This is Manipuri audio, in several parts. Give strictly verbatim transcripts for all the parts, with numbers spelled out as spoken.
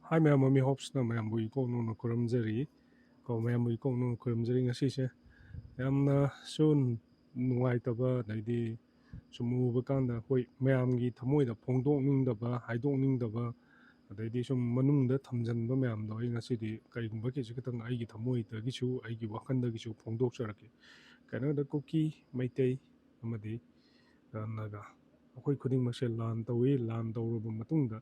Hi ꯃꯌꯥꯝ, ꯃꯃꯤ ꯍꯣꯞꯁꯅ ꯃꯌꯥꯝꯕꯨ ꯏꯀꯣꯛ ꯅꯧꯅ ꯈꯨꯔꯨꯝꯖꯔꯤ꯫ ꯀꯣ, ꯃꯌꯥꯝꯕꯨ ꯏꯀꯣꯛ ꯅꯧꯅ ꯈꯨꯔꯨꯝꯖꯔꯤ꯫ ꯉꯁꯤꯁꯦ ꯌꯥꯝꯅꯁꯨ ꯅꯨꯡꯉꯥꯏꯇꯕ, ꯑꯗꯩꯗꯤ ꯁꯨꯝ ꯎꯕ ꯀꯥꯟꯗ ꯑꯩꯈꯣꯏ ꯃꯌꯥꯝꯒꯤ ꯊꯃꯣꯏꯗ ꯐꯣꯡꯗꯣꯛꯅꯤꯡꯗꯕ, ꯍꯥꯏꯗꯣꯛꯅꯤꯡꯗꯕ, ꯑꯗꯩꯗꯤ ꯁꯨꯝ ꯃꯅꯨꯡꯗ ꯊꯝꯖꯤꯟꯕ ꯃꯌꯥꯝꯗꯣ ꯑꯩ ꯉꯁꯤꯗꯤ ꯀꯔꯤꯒꯨꯝꯕ ꯀꯩꯁꯨ ꯈꯤꯇꯪ ꯑꯩꯒꯤ ꯊꯃꯣꯏꯗꯒꯤꯁꯨ, ꯑꯩꯒꯤ ꯋꯥꯈꯜꯗꯒꯤꯁꯨ ꯐꯣꯡꯗꯣꯛꯆꯔꯛꯀꯦ꯫ ꯀꯩꯅꯣꯗ ꯀꯨꯀꯤ, ꯃꯩꯇꯩ ꯑꯃꯗꯤ, ꯑ, ꯅꯥꯒꯥ, ꯑꯩꯈꯣꯏ ꯈꯨꯗꯤꯡꯃꯛꯁꯦ ꯂꯥꯟ ꯇꯧꯏ꯫ ꯂꯥꯟ ꯇꯧꯔꯕ ꯃꯇꯨꯡꯗ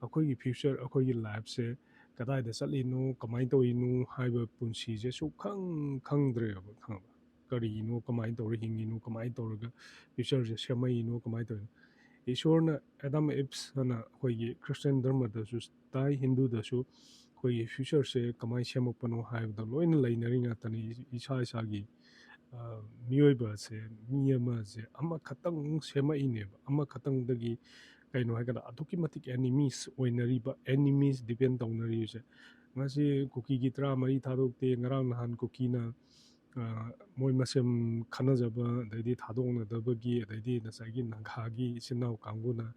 ꯑꯩꯈꯣꯏꯒꯤ future, ꯑꯩꯈꯣꯏꯒꯤ lifeꯁꯦ ꯀꯗꯥꯏꯗ ꯆꯠꯂꯤꯅꯣ, ꯀꯃꯥꯏꯅ ꯇꯧꯔꯤꯅꯣ ꯍꯥꯏꯕ ꯄꯨꯟꯁꯤꯁꯦ ꯁꯨꯛꯈꯪ ꯈꯪꯗ꯭ꯔꯦꯕ, ꯈꯪꯉꯕ? ꯀꯔꯤꯅꯣ, ꯀꯃꯥꯏꯅ ꯇꯧꯔ ꯍꯤꯡꯉꯤꯅꯣ, ꯀꯃꯥꯏꯅ ꯇꯧꯔꯒ futureꯁꯦ ꯁꯦꯝꯃꯛꯏꯅꯣ, ꯀꯃꯥꯏꯅ ꯇꯧꯔꯤꯅꯣ? ꯏꯁꯣꯔꯅ Adam Eve ꯑꯅ ꯑꯩꯈꯣꯏꯒꯤ Christian ꯙꯔꯃꯗꯁꯨ ꯇꯥꯏ, ꯍꯤꯟꯗꯨꯗꯁꯨ ꯑꯩꯈꯣꯏꯒꯤ futureꯁꯦ ꯀꯃꯥꯏꯅ ꯁꯦꯝꯃꯛꯄꯅꯣ ꯍꯥꯏꯕꯗ ꯂꯣꯏꯅ ꯂꯩꯅꯔꯤ ꯉꯥꯛꯇꯅꯤ꯫ ꯏꯁꯥ ꯏꯁꯥꯒꯤ, ꯑ, ꯃꯤꯑꯣꯏꯕꯁꯦ, ꯃꯤ ꯑꯃꯁꯦ ꯑꯃꯈꯛꯇꯪ ꯁꯦꯝꯃꯛꯏꯅꯦꯕ꯫ ꯑꯃꯈꯛꯇꯪꯗꯒꯤ ꯀꯩꯅꯣ ꯍꯥꯏꯀꯥꯟꯗ ꯑꯗꯨꯛꯀꯤ ꯃꯇꯤꯛ enemies ꯑꯣꯏꯅꯔꯤꯕ, enemies depend ꯇꯧꯅꯔꯤꯕꯁꯦ꯫ ꯉꯁꯤ ꯀꯨꯀꯤꯒꯤ ꯇꯔꯥꯃꯔꯤ ꯊꯥꯗꯣꯛꯇꯦ, ꯉꯔꯥꯡ ꯅꯍꯥꯟ ꯀꯨꯀꯤꯅ, ꯑ, ꯃꯣꯏ ꯃꯁꯦꯟ ꯈꯠꯅꯖꯕ, ꯑꯗꯩꯗꯤ ꯊꯥꯗꯣꯛꯅꯗꯕꯒꯤ, ꯑꯗꯩꯗꯤ ꯉꯁꯥꯏꯒꯤ ꯅꯥꯒꯥꯒꯤ ꯏꯆꯤꯟ ꯏꯅꯥꯎ ꯀꯥꯡꯕꯨꯅ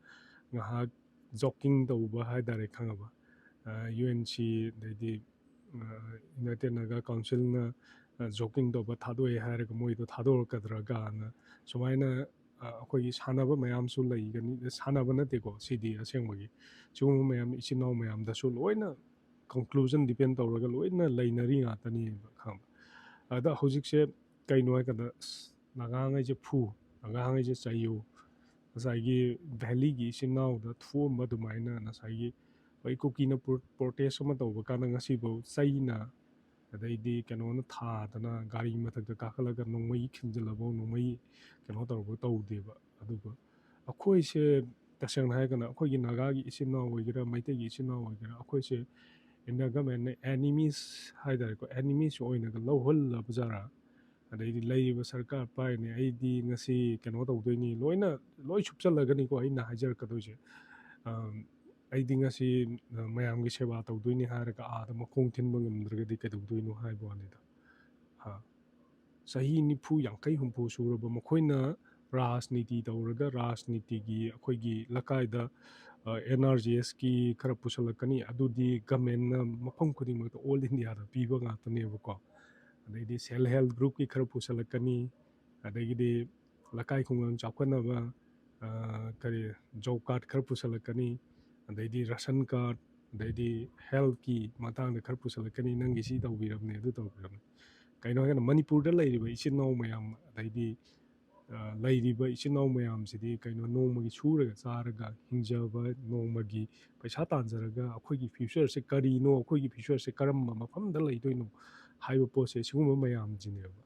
ꯉꯥꯏꯍꯥꯛ joking ꯇꯧꯕ ꯍꯥꯏ ꯇꯥꯔꯦ, ꯈꯪꯉꯕ? ꯑ, UNC, ꯑꯗꯩꯗꯤ, ꯑ, United Naga Councilꯅ, ꯑ, joking ꯇꯧꯕ ꯊꯥꯗꯣꯛꯑꯦ ꯍꯥꯏꯔꯒ ꯃꯣꯏꯗꯣ ꯊꯥꯗꯣꯔꯛꯀꯗ꯭ꯔꯥ ꯀꯥꯏꯅ ꯁꯨꯃꯥꯏꯅ, ꯑ, ꯑꯩꯈꯣꯏꯒꯤ ꯁꯥꯟꯅꯕ ꯃꯌꯥꯝꯁꯨ ꯂꯩꯒꯅꯤ꯫ ꯁꯥꯟꯅꯕ ꯅꯠꯇꯦꯀꯣ, ꯁꯤꯗꯤ ꯑꯁꯦꯡꯕꯒꯤ꯫ ꯁꯤꯒꯨꯝꯕ ꯃꯌꯥꯝ ꯏꯆꯤꯟ ꯏꯅꯥꯎ ꯃꯌꯥꯝꯗꯁꯨ ꯂꯣꯏꯅ conclusion depend ꯇꯧꯔꯒ ꯂꯣꯏꯅ ꯂꯩꯅꯔꯤ ꯉꯥꯛꯇꯅꯦꯕ, ꯈꯪꯕ? ꯑꯗ ꯍꯧꯖꯤꯛꯁꯦ ꯀꯩꯅꯣ ꯍꯥꯏ ꯀꯥꯟꯗ, ꯑꯁ, ꯅꯥꯒꯥꯉꯩꯁꯦ ꯐꯨ, ꯅꯥꯒꯥꯉꯩꯁꯦ ꯆꯩꯌꯨ, ꯉꯁꯥꯏꯒꯤ valleyꯒꯤ ꯏꯆꯤꯟ ꯏꯅꯥꯎꯗ ꯊꯣꯛꯑꯝꯕ ꯑꯗꯨꯃꯥꯏꯅ ꯉꯁꯥꯏꯒꯤ ꯑꯩꯈꯣꯏ ꯀꯨꯀꯤꯅ pro-, protest ꯑꯃ ꯇꯧꯕ ꯀꯥꯟꯗ ꯉꯁꯤꯐꯥꯎ ꯆꯩꯅ, ꯑꯗꯩꯗꯤ ꯀꯩꯅꯣꯅ ꯊꯥꯗꯅ, ꯒꯥꯔꯤ ꯃꯊꯛꯇ ꯀꯥꯈꯠꯂꯒ ꯅꯣꯡꯃꯩ ꯈꯤꯟꯖꯤꯜꯂꯐꯥꯎ, ꯅꯣꯡꯃꯩ ꯀꯩꯅꯣ ꯇꯧꯔꯐꯥꯎ ꯇꯧꯗꯦꯕ꯫ ꯑꯗꯨꯒ ꯑꯩꯈꯣꯏꯁꯦ, ꯇꯁꯦꯡꯅ ꯍꯥꯏꯔꯒꯅ, ꯑꯩꯈꯣꯏꯒꯤ ꯅꯥꯒꯥꯒꯤ ꯏꯆꯤꯟ ꯏꯅꯥꯎ ꯑꯣꯏꯒꯦꯔꯥ, ꯃꯩꯇꯩꯒꯤ ꯏꯆꯤꯟ ꯏꯅꯥꯎ ꯑꯣꯏꯒꯦꯔꯥ, ꯑꯩꯈꯣꯏꯁꯦ ꯏꯟꯗꯤꯌꯥ ꯒꯃꯦꯟꯅ enemies ꯍꯥꯏ ꯇꯥꯔꯦꯀꯣ, enemies ꯑꯣꯏꯅꯒ ꯂꯧꯍꯜꯂꯕꯖꯥꯔꯥ? ꯑꯗꯩꯗꯤ ꯂꯩꯔꯤꯕ ꯁꯔꯀꯥꯔ ꯄꯥꯏꯅꯤ, ꯑꯩꯗꯤ ꯉꯁꯤ ꯀꯩꯅꯣ ꯇꯧꯗꯣꯏꯅꯤ, ꯂꯣꯏꯅ ꯂꯣꯏ ꯁꯨꯞꯆꯜꯂꯒꯅꯤꯀꯣ ꯑꯩꯅ ꯍꯥꯏꯖꯔꯛꯀꯗꯣꯏꯁꯦ꯫ ꯑꯝ, ꯑꯩꯗꯤ ꯉꯁꯤ, ꯑ, ꯃꯌꯥꯝꯒꯤ ꯁꯦꯕꯥ ꯇꯧꯗꯣꯏꯅꯤ ꯍꯥꯏꯔꯒ ꯑꯥꯗ ꯃꯈꯣꯡ ꯊꯤꯟꯕ ꯉꯝꯗ꯭ꯔꯒꯗꯤ ꯀꯩꯗꯧꯗꯣꯏꯅꯣ ꯍꯥꯏꯕ ꯋꯥꯅꯤꯗ꯫ ꯍꯥ? ꯆꯍꯤ ꯅꯤꯐꯨ, ꯌꯥꯡꯈꯩ, ꯍꯨꯝꯐꯨ ꯁꯨꯔꯕ ꯃꯈꯣꯏꯅ ꯔꯥꯖꯅꯤꯇꯤ ꯇꯧꯔꯒ, ꯔꯥꯖꯅꯤꯇꯤꯒꯤ ꯑꯩꯈꯣꯏꯒꯤ ꯂꯩꯀꯥꯏꯗ ꯑꯦꯟ ꯑꯥꯔ ꯖꯤ ꯑꯦꯁꯀꯤ ꯈꯔ ꯄꯨꯁꯜꯂꯛꯀꯅꯤ, ꯑꯗꯨꯗꯤ ꯒꯃꯦꯟꯅ ꯃꯐꯝ ꯈꯨꯗꯤꯡꯃꯛꯇ ꯑꯣꯜ ꯏꯟꯗꯤꯌꯥꯗ ꯄꯤꯕ ꯉꯥꯛꯇꯅꯦꯕꯀꯣ꯫ ꯑꯗꯩꯗꯤ ꯁꯦꯜꯐ ꯍꯦꯜꯞ ꯒ꯭ꯔꯨꯞꯀꯤ ꯈꯔ ꯄꯨꯁꯜꯂꯛꯀꯅꯤ, ꯑꯗꯒꯤꯗꯤ ꯂꯩꯀꯥꯏ ꯈꯨꯡꯒꯪ ꯆꯥꯎꯈꯠꯅꯕ ꯀꯔꯤ ꯖꯣꯕ ꯀꯥꯔꯗ ꯈꯔ ꯄꯨꯁꯜꯂꯛꯀꯅꯤ, ꯑꯗꯩꯗꯤ ꯔꯥꯁꯟ ꯀꯥꯔꯗ, ꯑꯗꯩꯗꯤ ꯍꯦꯜꯠꯀꯤ ꯃꯇꯥꯡꯗ ꯈꯔ ꯄꯨꯁꯜꯂꯛꯀꯅꯤ, ꯅꯪꯒꯤ ꯁꯤ ꯇꯧꯕꯤꯔꯝꯅꯦ, ꯑꯗꯨ ꯇꯧꯕꯤꯔꯝꯅꯦ꯫ ꯀꯩꯅꯣ ꯍꯥꯏꯔꯀꯥꯟꯗ ꯃꯅꯤꯄꯨꯔꯗ ꯂꯩꯔꯤꯕ ꯏꯆꯤꯟ ꯏꯅꯥꯎ ꯃꯌꯥꯝ, ꯑꯗꯩꯗꯤ ꯂꯩꯔꯤꯕ ꯏꯆꯤꯟ ꯏꯅꯥꯎ ꯃꯌꯥꯝꯁꯤꯗꯤ ꯀꯩꯅꯣ, ꯅꯣꯡꯃꯒꯤ ꯁꯨꯔꯒ ꯆꯥꯔꯒ ꯍꯤꯡꯖꯕ, ꯅꯣꯡꯃꯒꯤ ꯄꯩꯁꯥ ꯇꯥꯟꯖꯔꯒ ꯑꯩꯈꯣꯏꯒꯤ ꯐ꯭ꯌꯨꯆꯔꯁꯦ ꯀꯔꯤꯅꯣ, ꯑꯩꯈꯣꯏꯒꯤ ꯐ꯭ꯌꯨꯆꯔꯁꯦ ꯀꯔꯝꯕ ꯃꯐꯝꯗ ꯂꯩꯗꯣꯏꯅꯣ ꯍꯥꯏꯕ ꯄꯣꯠꯁꯦ, ꯁꯤꯒꯨꯝꯕ ꯃꯌꯥꯝꯁꯤꯅꯦꯕ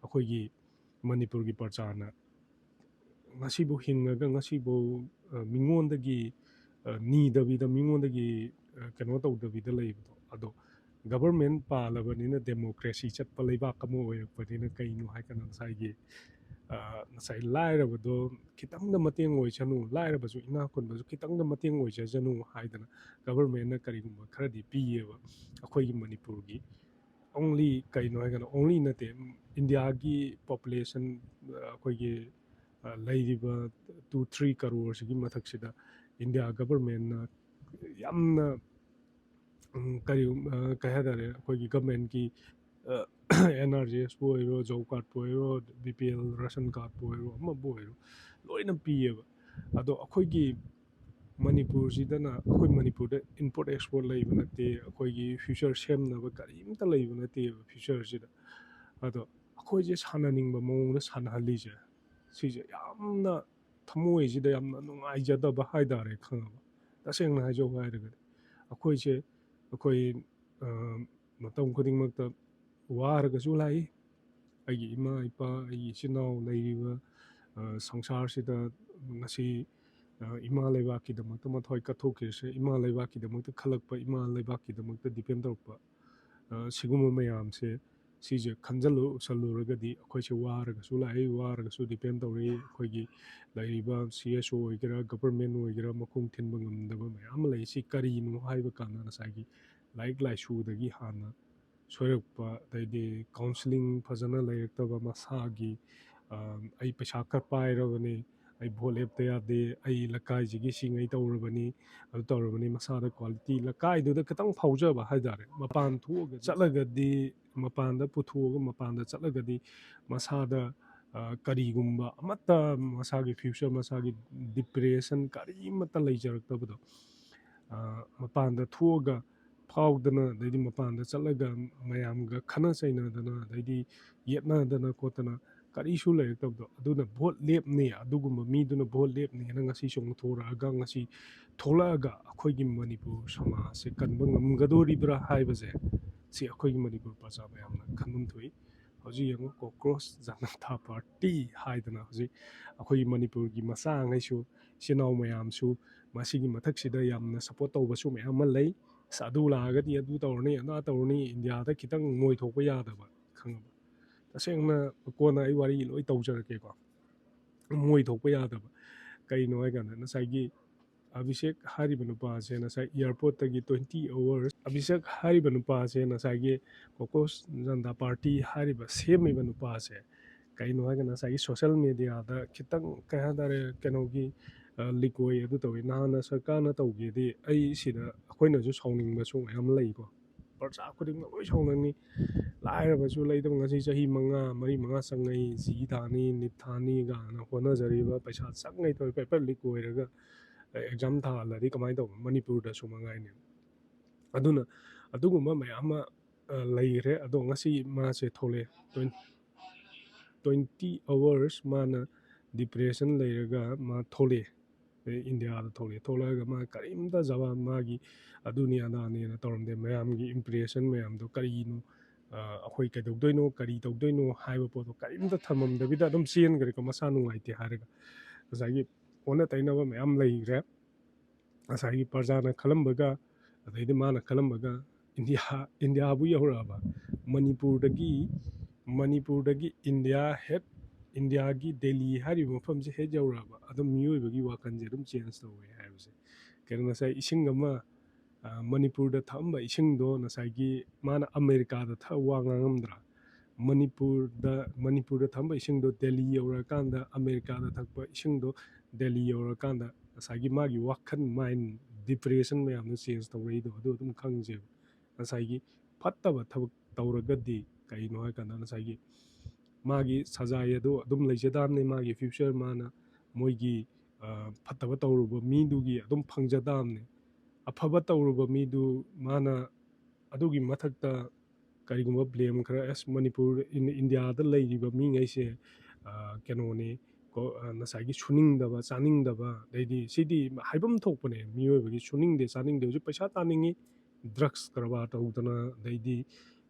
ꯑꯩꯈꯣꯏꯒꯤ ꯃꯅꯤꯄꯨꯔꯒꯤ ꯄ꯭ꯔꯖꯥꯅ ꯉꯁꯤꯕꯨ ꯍꯤꯡꯉꯒ ꯉꯁꯤꯕꯨ ꯃꯤꯉꯣꯟꯗꯒꯤ ꯅꯤꯗꯕꯤꯗ, ꯃꯤꯉꯣꯟꯗꯒꯤ ꯀꯩꯅꯣ ꯇꯧꯗꯕꯤꯗ ꯂꯩꯕꯗꯣ꯫ ꯑꯗꯣ ꯒꯕꯔꯃꯦꯟ ꯄꯥꯜꯂꯕꯅꯤꯅ, ꯗꯦꯃꯣꯀ꯭ꯔꯦꯁꯤ ꯆꯠꯄ ꯂꯩꯕꯥꯛ ꯑꯃ ꯑꯣꯏꯔꯛꯄꯅꯤꯅ, ꯀꯩꯅꯣ ꯍꯥꯏꯔꯀꯥꯟꯗ ꯉꯁꯥꯏꯒꯤ ꯉꯁꯥꯏ ꯂꯥꯏꯔꯕꯗꯣ ꯈꯤꯇꯪꯗ ꯃꯇꯦꯡ ꯑꯣꯏꯁꯅꯨ, ꯂꯥꯏꯔꯕꯁꯨ ꯏꯅꯥꯛ ꯈꯨꯟꯕꯁꯨ ꯈꯤꯇꯪꯗ ꯃꯇꯦꯡ ꯑꯣꯏꯖꯁꯅꯨ ꯍꯥꯏꯗꯅ ꯒꯕꯔꯃꯦꯟꯅ ꯀꯔꯤꯒꯨꯝꯕ ꯈꯔꯗꯤ ꯄꯤꯌꯦꯕ ꯑꯩꯈꯣꯏꯒꯤ ꯃꯅꯤꯄꯨꯔꯒꯤ꯫ ꯑꯣꯡꯂꯤ ꯀꯩꯅꯣ ꯍꯥꯏꯔꯒꯅ, ꯑꯣꯡꯂꯤ ꯅꯠꯇꯦ, ꯏꯟꯗꯤꯌꯥꯒꯤ ꯄꯣꯄꯨꯂꯦꯁꯟ ꯑꯩꯈꯣꯏꯒꯤ ꯂꯩꯔꯤꯕ ꯇꯨ ꯊ꯭ꯔꯤ ꯀꯔꯣꯔꯁꯤꯒꯤ ꯃꯊꯛꯁꯤꯗ ꯏꯟꯗꯤꯌꯥ ꯒꯕꯔꯃꯦꯟꯅ ꯌꯥꯝꯅ ꯀꯔꯤ ꯀꯩ ꯍꯥꯏꯇꯥꯔꯦ, ꯑꯩꯈꯣꯏꯒꯤ ꯒꯃꯦꯟꯒꯤ ꯑꯦꯟ ꯑꯥꯔ ꯖꯤ ꯑꯦꯁꯄꯨ ꯑꯣꯏꯔꯣ, ꯖꯣꯕ ꯀꯥꯔꯗꯄꯨ ꯑꯣꯏꯔꯣ, ꯕꯤ ꯄꯤ ꯑꯦꯜ ꯔꯥꯁꯟ ꯀꯥꯔꯗꯄꯨ ꯑꯣꯏꯔꯣ, ꯑꯃꯕꯨ ꯑꯣꯏꯔꯣ, ꯂꯣꯏꯅ ꯄꯤꯌꯦꯕ꯫ ꯑꯗꯣ ꯑꯩꯈꯣꯏꯒꯤ ꯃꯅꯤꯄꯨꯔꯁꯤꯗꯅ, ꯑꯩꯈꯣꯏ ꯃꯅꯤꯄꯨꯔꯗ ꯏꯝꯄꯣꯔꯠ ꯑꯦꯛꯁꯄꯣꯔꯠ ꯂꯩꯕ ꯅꯠꯇꯦ, ꯑꯩꯈꯣꯏꯒꯤ ꯐ꯭ꯌꯨꯆꯔ ꯁꯦꯝꯅꯕ ꯀꯔꯤꯝꯇ ꯂꯩꯕ ꯅꯠꯇꯦꯕ ꯐ꯭ꯌꯨꯆꯔꯁꯤꯗ꯫ ꯑꯗꯣ ꯑꯩꯈꯣꯏꯁꯦ ꯁꯥꯟꯅꯅꯤꯡꯕ ꯃꯑꯣꯡꯗ ꯁꯥꯟꯅꯍꯜꯂꯤꯁꯦ, ꯁꯤꯁꯦ ꯌꯥꯝꯅ ꯊꯃꯣꯏꯁꯤꯗ ꯌꯥꯝꯅ ꯅꯨꯡꯉꯥꯏꯖꯗꯕ ꯍꯥꯏꯇꯥꯔꯦ, ꯈꯪꯉꯕ? ꯇꯁꯦꯡꯅ ꯍꯥꯏꯖꯧ ꯍꯥꯏꯔꯒꯗꯤ ꯑꯩꯈꯣꯏꯁꯦ, ꯑꯩꯈꯣꯏ ꯃꯇꯝ ꯈꯨꯗꯤꯡꯃꯛꯇ ꯋꯥꯔꯒꯁꯨ ꯂꯥꯛꯏ꯫ ꯑꯩꯒꯤ ꯏꯃꯥ ꯏꯄꯥ, ꯑꯩꯒꯤ ꯏꯆꯤꯟ ꯏꯅꯥꯎ ꯂꯩꯔꯤꯕ ꯁꯪꯁꯥꯔꯁꯤꯗ ꯉꯁꯤ ꯏꯃꯥ ꯂꯩꯕꯥꯛꯀꯤꯗꯃꯛꯇ ꯃꯊ꯭ꯋꯥꯏ ꯀꯠꯊꯣꯛꯈꯤꯕꯁꯦ, ꯏꯃꯥ ꯂꯩꯕꯥꯛꯀꯤꯗꯃꯛꯇ ꯈꯜꯂꯛꯄ, ꯏꯃꯥ ꯂꯩꯕꯥꯛꯀꯤꯗꯃꯛꯇ ꯗꯤꯄꯦꯟ ꯇꯧꯔꯛꯄ, ꯁꯤꯒꯨꯝꯕ ꯃꯌꯥꯝꯁꯦ, ꯁꯤꯁꯦ ꯈꯟꯖꯜꯂꯨ ꯎꯁꯜꯂꯨꯔꯒꯗꯤ ꯑꯩꯈꯣꯏꯁꯦ ꯋꯥꯔꯒꯁꯨ ꯂꯥꯛꯏ, ꯋꯥꯔꯒꯁꯨ ꯗꯤꯄꯦꯟ ꯇꯧꯔꯛꯏ꯫ ꯑꯩꯈꯣꯏꯒꯤ ꯂꯩꯔꯤꯕ ꯁꯤ ꯑꯦꯁ ꯑꯣ ꯑꯣꯏꯒꯦꯔꯥ, ꯒꯕꯔꯃꯦꯟ ꯑꯣꯏꯒꯦꯔꯥ, ꯃꯈꯣꯡ ꯊꯤꯟꯕ ꯉꯝꯗꯕ ꯃꯌꯥꯝ ꯑꯃ ꯂꯩ꯫ ꯁꯤ ꯀꯔꯤꯅꯣ ꯍꯥꯏꯕ ꯀꯥꯟꯗ ꯉꯁꯥꯏꯒꯤ ꯂꯥꯏꯔꯤꯛ ꯂꯥꯏꯁꯨꯗꯒꯤ ꯍꯥꯟꯅ ꯁꯣꯏꯔꯛꯄ, ꯑꯗꯩꯗꯤ ꯀꯥꯎꯟꯁꯤꯂꯤꯡ ꯐꯖꯅ ꯂꯩꯔꯛꯇꯕ, ꯃꯁꯥꯒꯤ ꯑꯩ ꯄꯩꯁꯥ ꯈꯔ ꯄꯥꯏꯔꯕꯅꯤ, ꯑꯩ ꯚꯣꯠ ꯂꯦꯞꯇ ꯌꯥꯗꯦ, ꯑꯩ ꯂꯩꯀꯥꯏꯁꯤꯒꯤ ꯁꯤꯉꯩ ꯇꯧꯔꯕꯅꯤ, ꯑꯗꯨ ꯇꯧꯔꯕꯅꯤ, ꯃꯁꯥꯗ ꯀ꯭ꯋꯥꯂꯤꯇꯤ ꯂꯩꯀꯥꯏꯗꯨꯗ ꯈꯤꯇꯪ ꯐꯥꯎꯖꯕ ꯍꯥꯏꯇꯥꯔꯦ꯫ ꯃꯄꯥꯟ ꯊꯣꯛꯑꯒ ꯆꯠꯂꯒꯗꯤ, ꯃꯄꯥꯟꯗ ꯄꯨꯊꯣꯛꯑꯒ ꯃꯄꯥꯟꯗ ꯆꯠꯂꯒꯗꯤ ꯃꯁꯥꯗ ꯀꯔꯤꯒꯨꯝꯕ ꯑꯃꯠꯇ, ꯃꯁꯥꯒꯤ ꯐ꯭ꯌꯨꯆꯔ, ꯃꯁꯥꯒꯤ ꯗꯤꯄ꯭ꯔꯦꯁꯟ ꯀꯔꯤꯃꯠꯇ ꯂꯩꯖꯔꯛꯇꯕꯗꯣ, ꯃꯄꯥꯟꯗ ꯊꯣꯛꯑꯒ ꯐꯥꯎꯗꯅ, ꯑꯗꯩꯗꯤ ꯃꯄꯥꯟꯗ ꯆꯠꯂꯒ ꯃꯌꯥꯝꯒ ꯈꯠꯅ ꯆꯩꯅꯗꯅ, ꯑꯗꯩꯗꯤ ꯌꯦꯠꯅꯗꯅ ꯈꯣꯠꯇꯅ ꯀꯔꯤꯁꯨ ꯂꯩꯔꯛꯇꯕꯗꯣ꯫ ꯑꯗꯨꯅ ꯚꯣꯠ ꯂꯦꯞꯅꯤ, ꯑꯗꯨꯒꯨꯝꯕ ꯃꯤꯗꯨꯅ ꯚꯣꯠ ꯂꯦꯞꯅꯤꯅ ꯉꯁꯤ ꯆꯣꯡꯊꯣꯔꯛꯑꯒ, ꯉꯁꯤ ꯊꯣꯛꯂꯛꯑꯒ ꯑꯩꯈꯣꯏꯒꯤ ꯃꯅꯤꯄꯨꯔ ꯁꯃꯥꯖꯁꯦ ꯀꯟꯕ ꯉꯝꯒꯗꯣꯔꯤꯕ꯭ꯔꯥ ꯍꯥꯏꯕꯁꯦ, ꯁꯤ ꯑꯩꯈꯣꯏꯒꯤ ꯃꯅꯤꯄꯨꯔ ꯄ꯭ꯔꯖꯥ ꯃꯌꯥꯝꯅ ꯈꯟꯐꯝ ꯊꯣꯛꯏ꯫ ꯍꯧꯖꯤꯛ ꯌꯦꯡꯉꯨ, ꯀꯣꯀ꯭ꯔꯣꯁ ꯖꯅꯇꯥ ꯄꯥꯔꯇꯤ ꯍꯥꯏꯗꯅ ꯍꯧꯖꯤꯛ ꯑꯩꯈꯣꯏꯒꯤ ꯃꯅꯤꯄꯨꯔꯒꯤ ꯃꯆꯥꯉꯩꯁꯨ, ꯏꯆꯤꯟ ꯏꯅꯥꯎ ꯃꯌꯥꯝꯁꯨ ꯃꯁꯤꯒꯤ ꯃꯊꯛꯁꯤꯗ ꯌꯥꯝꯅ ꯁꯞꯄꯣꯔꯠ ꯇꯧꯕꯁꯨ ꯃꯌꯥꯝ ꯑꯃ ꯂꯩ꯫ ꯑꯁ, ꯑꯗꯨ ꯂꯥꯛꯑꯒꯗꯤ ꯑꯗꯨ ꯇꯧꯔꯅꯤ, ꯑꯗꯥ ꯇꯧꯔꯅꯤ, ꯏꯟꯗꯤꯌꯥꯗ ꯈꯤꯇꯪ ꯃꯣꯏ ꯊꯣꯛꯄ ꯌꯥꯗꯕ, ꯈꯪꯉꯕ? ꯇꯁꯦꯡꯅ ꯀꯣꯟꯅ ꯑꯩ ꯋꯥꯔꯤ ꯂꯣꯏ ꯇꯧꯖꯔꯛꯀꯦꯀꯣ꯫ ꯃꯣꯏ ꯊꯣꯛꯄ ꯌꯥꯗꯕ ꯀꯩꯅꯣ ꯍꯥꯏ ꯀꯥꯟꯗ, ꯉꯁꯥꯏꯒꯤ ꯑꯚꯤꯁꯦꯛ ꯍꯥꯏꯔꯤꯕ ꯅꯨꯄꯥꯁꯦ ꯉꯁꯥꯏ ꯑꯦꯌꯥꯔꯄꯣꯔꯠꯇꯒꯤ twenty hours, ꯑꯚꯤꯁꯦꯛ ꯍꯥꯏꯔꯤꯕ ꯅꯨꯄꯥꯁꯦ ꯉꯁꯥꯏꯒꯤ ꯀꯣꯀ꯭ꯔꯣꯁ ꯖꯅꯇꯥ ꯄꯥꯔꯇꯤ ꯍꯥꯏꯔꯤꯕ ꯁꯦꯝꯃꯤꯕ ꯅꯨꯄꯥꯁꯦ ꯀꯩꯅꯣ ꯍꯥꯏꯔꯒꯅ, ꯉꯁꯥꯏꯒꯤ ꯁꯣꯁꯦꯜ ꯃꯦꯗꯤꯌꯥꯗ ꯈꯤꯇꯪ, ꯀꯩ ꯍꯥꯏꯇꯥꯔꯦ, ꯀꯩꯅꯣꯒꯤ, ꯂꯤꯛ ꯑꯣꯏ, ꯑꯗꯨ ꯇꯧꯏ, ꯅꯍꯥꯟꯅ ꯁꯔꯀꯥꯔꯅ ꯇꯧꯒꯦꯗꯤ ꯑꯩ ꯁꯤꯗ, ꯑꯩꯈꯣꯏꯅꯁꯨ ꯁꯥꯎꯅꯤꯡꯕꯁꯨ ꯃꯌꯥꯝ ꯂꯩꯀꯣ꯫ ꯄ꯭ꯔꯖꯥ ꯈꯨꯗꯤꯡꯃꯛ ꯂꯣꯏ ꯁꯥꯎꯅꯤꯡꯉꯤ꯫ ꯂꯥꯏꯔꯕꯁꯨ ꯂꯩꯇꯕ, ꯉꯁꯤ ꯆꯍꯤ ꯃꯉꯥ, ꯃꯔꯤ ꯃꯉꯥ ꯆꯪꯉꯛꯏ, ꯖꯤ ꯊꯥꯅꯤ, ꯅꯤꯠ ꯊꯥꯅꯤ ꯀꯥꯏꯅ ꯍꯣꯠꯅꯖꯔꯤꯕ, ꯄꯩꯁꯥ ꯆꯪꯉꯩ ꯇꯧꯔꯤ, ꯄꯦꯄꯔ ꯂꯤꯛ ꯑꯣꯏꯔꯒ ꯑꯦꯛꯖꯥꯝ ꯊꯥꯍꯜꯂꯗꯤ ꯀꯃꯥꯏꯅ ꯇꯧꯕ? ꯃꯅꯤꯄꯨꯔꯗꯁꯨ ꯃꯉꯥꯏꯅꯦ꯫ ꯑꯗꯨꯅ ꯑꯗꯨꯒꯨꯝꯕ ꯃꯌꯥꯝ ꯑꯃ ꯂꯩꯈ꯭ꯔꯦ꯫ ꯑꯗꯣ ꯉꯁꯤ ꯃꯥꯁꯦ ꯊꯣꯛꯂꯛꯑꯦ, twenty hours ꯃꯥꯅ ꯗꯤꯄ꯭ꯔꯦꯁꯟ ꯂꯩꯔꯒ ꯃꯥ ꯊꯣꯛꯂꯛꯑꯦ, ꯏꯟꯗꯤꯌꯥꯗ ꯊꯣꯛꯂꯛꯑꯦ꯫ ꯊꯣꯛꯂꯛꯑꯒ ꯃꯥ ꯀꯔꯤꯝꯇ ꯖꯋꯥꯕ, ꯃꯥꯒꯤ ꯑꯗꯨꯅꯤ ꯑꯗꯥꯅꯦꯅ ꯇꯧꯔꯝꯗꯦ꯫ ꯃꯌꯥꯝꯒꯤ ꯏꯝꯄ꯭ꯔꯦꯁꯟ ꯃꯌꯥꯝꯗꯣ ꯀꯔꯤꯅꯣ, ꯑꯩꯈꯣꯏ ꯀꯩꯗꯧꯗꯣꯏꯅꯣ, ꯀꯔꯤ ꯇꯧꯗꯣꯏꯅꯣ ꯍꯥꯏꯕ ꯄꯣꯠꯇꯣ ꯀꯔꯤꯝꯇ ꯊꯝꯃꯝꯗꯕꯤꯗ ꯑꯗꯨꯝ ꯆꯦꯟꯈ꯭ꯔꯦꯀꯣ, ꯃꯁꯥ ꯅꯨꯡꯉꯥꯏꯇꯦ ꯍꯥꯏꯔꯒ꯫ ꯉꯁꯥꯏꯒꯤ ꯑꯣꯟꯅ ꯇꯩꯅꯕ ꯃꯌꯥꯝ ꯂꯩꯈ꯭ꯔꯦ꯫ ꯉꯁꯥꯏꯒꯤ ꯄ꯭ꯔꯖꯥꯅ ꯈꯜꯂꯝꯕꯒ, ꯑꯗꯩꯗꯤ ꯃꯥꯅ ꯈꯜꯂꯝꯕꯒ, ꯏꯟꯗꯤꯌꯥ, ꯏꯟꯗꯤꯌꯥꯕꯨ ꯌꯧꯔꯛꯑꯕ, ꯃꯅꯤꯄꯨꯔꯗꯒꯤ, ꯃꯅꯤꯄꯨꯔꯗꯒꯤ ꯏꯟꯗꯤꯌꯥ ꯍꯦꯛ, ꯏꯟꯗꯤꯌꯥꯒꯤ ꯗꯦꯜꯂꯤ ꯍꯥꯏꯔꯤꯕ ꯃꯐꯝꯁꯦ ꯍꯦꯛ ꯌꯧꯔꯛꯑꯕ, ꯑꯗꯨꯝ ꯃꯤꯑꯣꯏꯕꯒꯤ ꯋꯥꯈꯜꯁꯦ ꯑꯗꯨꯝ ꯆꯦꯟꯖ ꯇꯧꯋꯦ ꯍꯥꯏꯕꯁꯦ꯫ ꯀꯩꯅꯣ, ꯉꯁꯥꯏ ꯏꯁꯤꯡ ꯑꯃ ꯃꯅꯤꯄꯨꯔꯗ ꯊꯛꯑꯝꯕ ꯏꯁꯤꯡꯗꯣ ꯉꯁꯥꯏꯒꯤ ꯃꯥꯅ ꯑꯃꯦꯔꯤꯀꯥꯗ ꯊꯛꯑ ꯋꯥ ꯉꯥꯡꯉꯝꯗ꯭ꯔꯥ? ꯃꯅꯤꯄꯨꯔꯗ ꯃꯅꯤꯄꯨꯔꯗ ꯊꯛꯄ ꯏꯁꯤꯡꯗꯣ ꯗꯦꯜꯂꯤ ꯌꯧꯔꯀꯥꯟꯗ, ꯑꯃꯦꯔꯤꯀꯥꯗ ꯊꯛꯄ ꯏꯁꯤꯡꯗꯣ ꯗꯦꯜꯂꯤ ꯌꯧꯔꯀꯥꯟꯗ ꯉꯁꯥꯏꯒꯤ ꯃꯥꯒꯤ ꯋꯥꯈꯜ, ꯃꯥꯏꯟ, ꯗꯤꯄ꯭ꯔꯦꯁꯟ ꯃꯌꯥꯝꯗꯣ ꯆꯦꯟꯖ ꯇꯧꯔꯛꯏꯗꯣ ꯑꯗꯨ ꯑꯗꯨꯝ ꯈꯪꯖꯩꯕ꯫ ꯉꯁꯥꯏꯒꯤ ꯐꯠꯇꯕ ꯊꯕꯛ ꯇꯧꯔꯒꯗꯤ ꯀꯩꯅꯣ ꯍꯥꯏꯀꯥꯟꯗ ꯉꯁꯥꯏꯒꯤ ꯃꯥꯒꯤ ꯁꯖꯥꯏ ꯑꯗꯣ ꯑꯗꯨꯝ ꯂꯩꯖꯗꯕꯅꯤ, ꯃꯥꯒꯤ ꯐ꯭ꯌꯨꯆꯔ ꯃꯥꯅ ꯃꯣꯏꯒꯤ ꯐꯠꯇꯕ ꯇꯧꯔꯨꯕ ꯃꯤꯗꯨꯒꯤ ꯑꯗꯨꯝ ꯐꯪꯖꯗꯕꯅꯤ꯫ ꯑꯐꯕ ꯇꯧꯔꯨꯕ ꯃꯤꯗꯨ ꯃꯥꯅ ꯑꯗꯨꯒꯤ ꯃꯊꯛꯇ ꯀꯔꯤꯒꯨꯝꯕ ꯕ꯭ꯂꯦꯝ ꯈꯔ, ꯑꯁ, ꯃꯅꯤꯄꯨꯔ, ꯏꯟꯗꯤꯌꯥꯗ ꯂꯩꯔꯤꯕ ꯃꯤꯉꯩꯁꯦ ꯀꯩꯅꯣꯅꯤ, ꯉꯁꯥꯏꯒꯤ ꯁꯨꯅꯤꯡꯗꯕ, ꯆꯥꯅꯤꯡꯗꯕ, ꯑꯗꯩꯗꯤ ꯁꯤꯗꯤ ꯍꯥꯏꯐꯝ ꯊꯣꯛꯄꯅꯦ, ꯃꯤꯑꯣꯏꯕꯒꯤ ꯁꯨꯅꯤꯡꯗꯦ ꯆꯥꯅꯤꯡꯗꯦ, ꯍꯧꯖꯤꯛ ꯄꯩꯁꯥ ꯇꯥꯅꯤꯡꯉꯤ, ꯗ꯭ꯔꯛꯁ ꯀꯔꯕꯥꯔ ꯇꯧꯗꯅ, ꯑꯗꯩꯗꯤ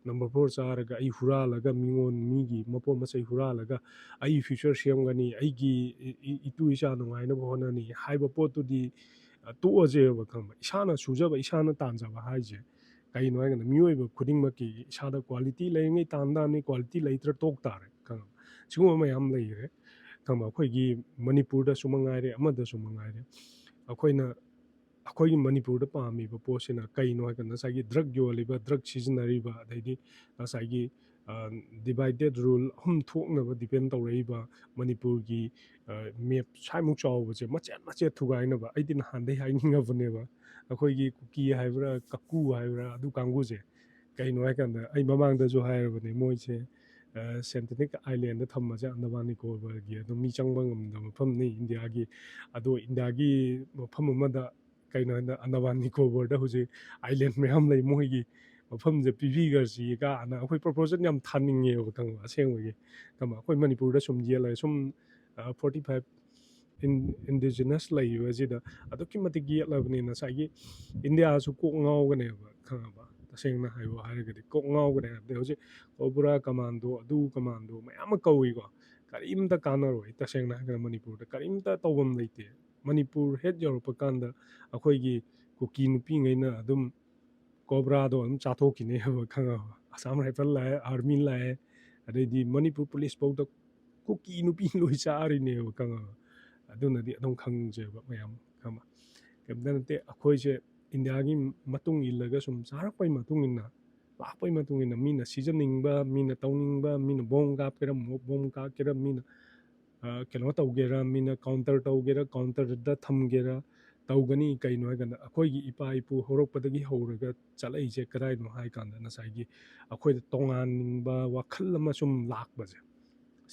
ꯅꯝꯕꯔ ꯐꯣꯔ ꯆꯥꯔꯒ ꯑꯩ ꯍꯨꯔꯥꯜꯂꯒ ꯃꯤꯉꯣꯟ, ꯃꯤꯒꯤ ꯃꯄꯣꯠ ꯃꯆꯩ ꯍꯨꯔꯥꯜꯂꯒ ꯑꯩ ꯐ꯭ꯌꯨꯆꯔ ꯁꯦꯝꯒꯅꯤ, ꯑꯩꯒꯤ ꯏꯇꯨ ꯏꯆꯥ ꯅꯨꯡꯉꯥꯏꯅꯕ ꯍꯣꯠꯅꯅꯤ ꯍꯥꯏꯕ ꯄꯣꯠꯇꯨꯗꯤ ꯇꯣꯛꯑꯁꯦꯕ, ꯈꯪꯕ? ꯏꯁꯥꯅ ꯁꯨꯖꯕ, ꯏꯁꯥꯅ ꯇꯥꯟꯖꯕ ꯍꯥꯏꯁꯦ ꯀꯩꯅꯣ ꯍꯥꯏꯔꯒꯅ ꯃꯤꯑꯣꯏꯕ ꯈꯨꯗꯤꯡꯃꯛꯀꯤ ꯏꯁꯥꯗ ꯀ꯭ꯋꯥꯂꯤꯇꯤ ꯂꯩꯔꯤꯉꯩ ꯇꯥꯟ ꯇꯥꯅꯤ, ꯀ꯭ꯋꯥꯂꯤꯇꯤ ꯂꯩꯇ꯭ꯔ ꯇꯣꯛ ꯇꯥꯔꯦ, ꯈꯪꯉꯕ? ꯁꯤꯒꯨꯝꯕ ꯃꯌꯥꯝ ꯂꯩꯈ꯭ꯔꯦ, ꯈꯪꯕ? ꯑꯩꯈꯣꯏꯒꯤ ꯃꯅꯤꯄꯨꯔꯗꯁꯨ ꯃꯉꯥꯏꯔꯦ, ꯑꯃꯗꯁꯨ ꯃꯉꯥꯏꯔꯦ, ꯑꯩꯈꯣꯏꯅ ꯑꯩꯈꯣꯏꯒꯤ ꯃꯅꯤꯄꯨꯔꯗ ꯄꯥꯝꯃꯤꯕ ꯄꯣꯠꯁꯤꯅ ꯀꯩꯅꯣ ꯍꯥꯏꯀꯥꯟꯗ ꯉꯁꯥꯏꯒꯤ ꯗ꯭ꯔꯛ ꯌꯣꯜꯂꯤꯕ, ꯗ꯭ꯔꯛ ꯁꯤꯖꯤꯟꯅꯔꯤꯕ, ꯑꯗꯩꯗꯤ ꯉꯁꯥꯏꯒꯤ ꯗꯤꯚꯥꯏꯗꯦꯠ ꯔꯨꯜ ꯑꯍꯨꯝ ꯊꯣꯛꯅꯕ ꯗꯤꯄꯦꯟ ꯇꯧꯔꯛꯏꯕ ꯃꯅꯤꯄꯨꯔꯒꯤ ꯃꯦꯞ ꯁ꯭ꯋꯥꯏꯃꯨꯛ ꯆꯥꯎꯕꯁꯦ ꯃꯆꯦꯠ ꯃꯆꯦꯠ ꯊꯨꯒꯥꯏꯅꯕ ꯑꯩꯗꯤ ꯅꯍꯥꯟꯗꯩ ꯍꯥꯏꯅꯤꯡꯉꯕꯅꯦꯕ꯫ ꯑꯩꯈꯣꯏꯒꯤ ꯀꯨꯀꯤ ꯍꯥꯏꯕ꯭ꯔꯥ, ꯀꯀꯨ ꯍꯥꯏꯕ꯭ꯔꯥ, ꯑꯗꯨ ꯀꯥꯡꯕꯨꯁꯦ ꯀꯩꯅꯣ ꯍꯥꯏꯀꯥꯟꯗ ꯑꯩ ꯃꯃꯥꯡꯗꯁꯨ ꯍꯥꯏꯔꯕꯅꯦ, ꯃꯣꯏꯁꯦ ꯁꯦꯟꯇꯅꯤꯛ ꯑꯥꯏꯂꯦꯟꯗ ꯊꯝꯕꯁꯦ ꯑꯟꯗꯃꯥꯟ ꯅꯤꯀꯣꯕꯔꯒꯤ ꯑꯗꯨꯝ ꯃꯤ ꯆꯪꯕ ꯉꯝꯗꯕ ꯃꯐꯝꯅꯤ ꯏꯟꯗꯤꯌꯥꯒꯤ꯫ ꯑꯗꯣ ꯏꯟꯗꯤꯌꯥꯒꯤ ꯃꯐꯝ ꯑꯃꯗ ꯀꯩꯅꯣ ꯍꯥꯏꯅ ꯑꯟꯗꯃꯥꯟ ꯅꯤꯀꯣꯕꯔꯗ ꯍꯧꯖꯤꯛ ꯑꯥꯏꯂꯦꯟ ꯃꯌꯥꯝ ꯂꯩ, ꯃꯣꯏꯒꯤ ꯃꯐꯝꯁꯦ ꯄꯤꯕꯤꯈ꯭ꯔꯁꯤ ꯀꯥꯏꯅ ꯑꯩꯈꯣꯏ ꯄ꯭ꯔꯣꯄꯣꯖꯦꯜ ꯌꯥꯝ ꯊꯥꯅꯤꯡꯉꯦꯕ, ꯈꯪꯕ? ꯑꯁꯦꯡꯕꯒꯤ ꯈꯪꯕ? ꯑꯩꯈꯣꯏ ꯃꯅꯤꯄꯨꯔꯗ ꯁꯨꯝ ꯌꯦꯜꯂꯒ ꯁꯨꯝ ꯐꯣꯔꯇꯤ ꯐꯥꯏꯚ ꯏꯟꯗꯤꯖꯤꯅꯁ ꯂꯩꯔꯤꯕꯁꯤꯗ ꯑꯗꯨꯛꯀꯤ ꯃꯇꯤꯛ ꯌꯦꯠꯂꯕꯅꯤꯅ ꯉꯁꯥꯏꯒꯤ ꯏꯟꯗꯤꯌꯥꯁꯨ ꯀꯣꯛ ꯉꯥꯎꯒꯅꯦꯕ, ꯈꯪꯉꯕ? ꯇꯁꯦꯡꯅ ꯍꯥꯏꯌꯣ ꯍꯥꯏꯔꯒꯗꯤ ꯀꯣꯛ ꯉꯥꯎꯒꯅꯦ ꯍꯥꯏꯕꯗꯤ ꯍꯧꯖꯤꯛ ꯀꯣꯕ꯭ꯔꯥ ꯀꯃꯥꯟꯗꯣ, ꯑꯗꯨ ꯀꯃꯥꯟꯗꯣ ꯃꯌꯥꯝ ꯑꯃ ꯀꯧꯏꯀꯣ꯫ ꯀꯔꯤꯝꯇ ꯀꯥꯟꯅꯔꯣꯏ, ꯇꯁꯦꯡꯅ ꯍꯥꯏꯔꯒꯅ ꯃꯅꯤꯄꯨꯔꯗ ꯀꯔꯤꯝꯇ ꯇꯧꯐꯝ ꯂꯩꯇꯦ꯫ ꯃꯅꯤꯄꯨꯔ ꯍꯦꯛ ꯌꯧꯔꯛꯄ ꯀꯥꯟꯗ ꯑꯩꯈꯣꯏꯒꯤ ꯀꯨꯀꯤ ꯅꯨꯄꯤꯉꯩꯅ ꯑꯗꯨꯝ ꯀꯣꯕ꯭ꯔꯥꯗꯣ ꯑꯗꯨꯝ ꯆꯥꯊꯣꯛꯈꯤꯅꯦꯕ, ꯈꯪꯉꯕ? ꯑꯁꯥꯝ ꯔꯥꯏꯐꯜ ꯂꯥꯛꯑꯦ, ꯑꯥꯔꯃꯤ ꯂꯥꯛꯑꯦ, ꯑꯗꯩꯗꯤ ꯃꯅꯤꯄꯨꯔ ꯄꯨꯂꯤꯁ ꯐꯥꯎꯗ ꯀꯨꯀꯤ ꯅꯨꯄꯤ ꯂꯣꯏ ꯆꯥꯔꯤꯅꯦꯕ, ꯈꯪꯉꯕ? ꯑꯗꯨꯅꯗꯤ ꯑꯗꯨꯝ ꯈꯪꯖꯕ ꯃꯌꯥꯝ, ꯈꯪꯉꯕ? ꯀꯩꯝꯇ ꯅꯠꯇꯦ, ꯑꯩꯈꯣꯏꯁꯦ ꯏꯟꯗꯤꯌꯥꯒꯤ ꯃꯇꯨꯡ ꯏꯜꯂꯒ ꯁꯨꯝ ꯆꯥꯔꯛꯄꯩ ꯃꯇꯨꯡ ꯏꯟꯅ ꯂꯥꯛꯄꯒꯤ ꯃꯇꯨꯡ ꯏꯟꯅ ꯃꯤꯅ ꯁꯤꯖꯅꯤꯡꯕ, ꯃꯤꯅ ꯇꯧꯅꯤꯡꯕ, ꯃꯤꯅ ꯕꯣꯝ ꯀꯥꯞꯀꯦꯔꯥ, ꯕꯣꯝ ꯀꯥꯞꯀꯦꯔꯥ, ꯃꯤꯅ ꯀꯩꯅꯣ ꯇꯧꯒꯦꯔꯥ, ꯃꯤꯅ ꯀꯥꯎꯟꯇꯔ ꯇꯧꯒꯦꯔꯥ, ꯀꯥꯎꯟꯇꯔꯗ ꯊꯝꯒꯦꯔꯥ, ꯇꯧꯒꯅꯤ꯫ ꯀꯩꯅꯣ ꯍꯥꯏꯀꯥꯟꯗ ꯑꯩꯈꯣꯏꯒꯤ ꯏꯄꯥ ꯏꯄꯨ ꯍꯧꯔꯛꯄꯗꯒꯤ ꯍꯧꯔꯒ ꯆꯠꯂꯛꯏꯁꯦ ꯀꯗꯥꯏꯅꯣ ꯍꯥꯏꯀꯥꯟꯗ ꯉꯁꯥꯏꯒꯤ ꯑꯩꯈꯣꯏꯗ ꯇꯣꯉꯥꯟꯅꯤꯡꯕ ꯋꯥꯈꯜ ꯑꯃ ꯁꯨꯝ ꯂꯥꯛꯄꯁꯦ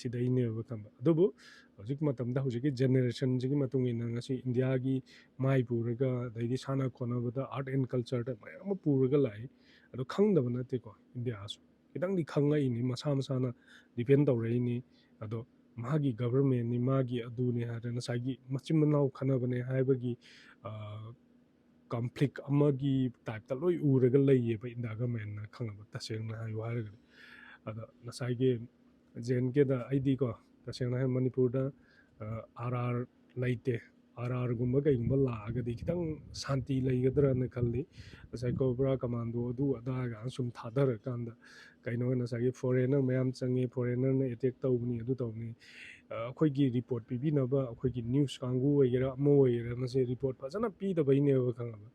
ꯁꯤꯗꯩꯅꯦꯕ ꯈꯪꯕ꯫ ꯑꯗꯨꯕꯨ ꯍꯧꯖꯤꯛ ꯃꯇꯝꯗ ꯍꯧꯖꯤꯛꯀꯤ ꯖꯦꯅꯦꯔꯦꯁꯟꯁꯤꯒꯤ ꯃꯇꯨꯡ ꯏꯟꯅ ꯉꯁꯤ ꯏꯟꯗꯤꯌꯥꯒꯤ ꯃꯥꯏ ꯄꯨꯔꯒ, ꯑꯗꯩꯗꯤ ꯁꯥꯟꯅ ꯈꯣꯠꯅꯕꯗ, art and cultureꯗ ꯃꯌꯥꯝ ꯑꯃ ꯄꯨꯔꯒ ꯂꯥꯛꯏ꯫ ꯑꯗꯣ ꯈꯪꯗꯕ ꯅꯠꯇꯦꯀꯣ, ꯏꯟꯗꯤꯌꯥꯁꯨ ꯈꯤꯇꯪꯗꯤ ꯈꯪꯉꯛꯏꯅꯤ, ꯃꯁꯥ ꯃꯁꯥꯅ ꯗꯤꯄꯦꯟ ꯇꯧꯔꯛꯏꯅꯤ꯫ ꯑꯗꯣ ꯃꯥꯒꯤ ꯒꯚꯔꯟꯃꯦꯟꯅꯤ, ꯃꯥꯒꯤ ꯑꯗꯨꯅꯤ ꯍꯥꯏꯔ ꯉꯁꯥꯏꯒꯤ ꯃꯆꯤꯟ ꯃꯅꯥꯎ ꯈꯟꯅꯕꯅꯦ ꯍꯥꯏꯕꯒꯤ ꯀꯟꯐ꯭ꯂꯤꯛ ꯑꯃꯒꯤ ꯇꯥꯏꯞꯇ ꯂꯣꯏ ꯎꯔꯒ ꯂꯩꯌꯦꯕ ꯏꯟꯗꯤꯌꯥ ꯒꯚꯔꯟꯃꯦꯟꯅ, ꯈꯪꯉꯕ, ꯇꯁꯦꯡꯅ ꯍꯥꯏꯌꯨ ꯍꯥꯏꯔꯒꯗꯤ꯫ ꯑꯗꯣ ꯉꯁꯥꯏꯒꯤ ꯖꯦ ꯑꯦꯟ ꯀꯦꯗ ꯑꯩꯗꯤꯀꯣ, ꯇꯁꯦꯡꯅ ꯍꯥꯏ ꯃꯅꯤꯄꯨꯔꯗ ꯑꯥꯔ ꯑꯥꯔ ꯂꯩꯇꯦ꯫ ꯑꯥꯔ ꯑꯥꯔꯒꯨꯝꯕ ꯀꯩꯒꯨꯝꯕ ꯂꯥꯛꯑꯒꯗꯤ ꯈꯤꯇꯪ ꯁꯥꯟꯇꯤ ꯂꯩꯒꯗ꯭ꯔꯅ ꯈꯜꯂꯤ꯫ ꯉꯁꯥꯏ ꯀꯣꯕ꯭ꯔꯥ ꯀꯃꯥꯟꯗꯣ ꯑꯗꯨ ꯑꯗꯥꯒ ꯁꯨꯝ ꯊꯥꯗꯔꯀꯥꯟꯗ ꯀꯩꯅꯣ ꯉꯁꯥꯏꯒꯤ ꯐꯣꯔꯦꯟꯅꯔ ꯃꯌꯥꯝ ꯆꯪꯉꯦ, ꯐꯣꯔꯦꯟꯅꯔꯅ ꯑꯦꯇꯦꯛ ꯇꯧꯕꯅꯤ, ꯑꯗꯨ ꯇꯧꯕꯅꯤ, ꯑ, ꯑꯩꯈꯣꯏꯒꯤ ꯔꯤꯄꯣꯔꯠ ꯄꯤꯕꯤꯅꯕ ꯑꯩꯈꯣꯏꯒꯤ ꯅ꯭ꯌꯨꯁ ꯀꯥꯡꯕꯨ ꯑꯣꯏꯒꯦꯔꯥ ꯑꯃ ꯑꯣꯏꯒꯦꯔꯥ ꯃꯁꯤ ꯔꯤꯄꯣꯔꯠ ꯐꯖꯅ ꯄꯤꯗꯕꯩꯅꯦꯕ, ꯈꯪꯉꯕ?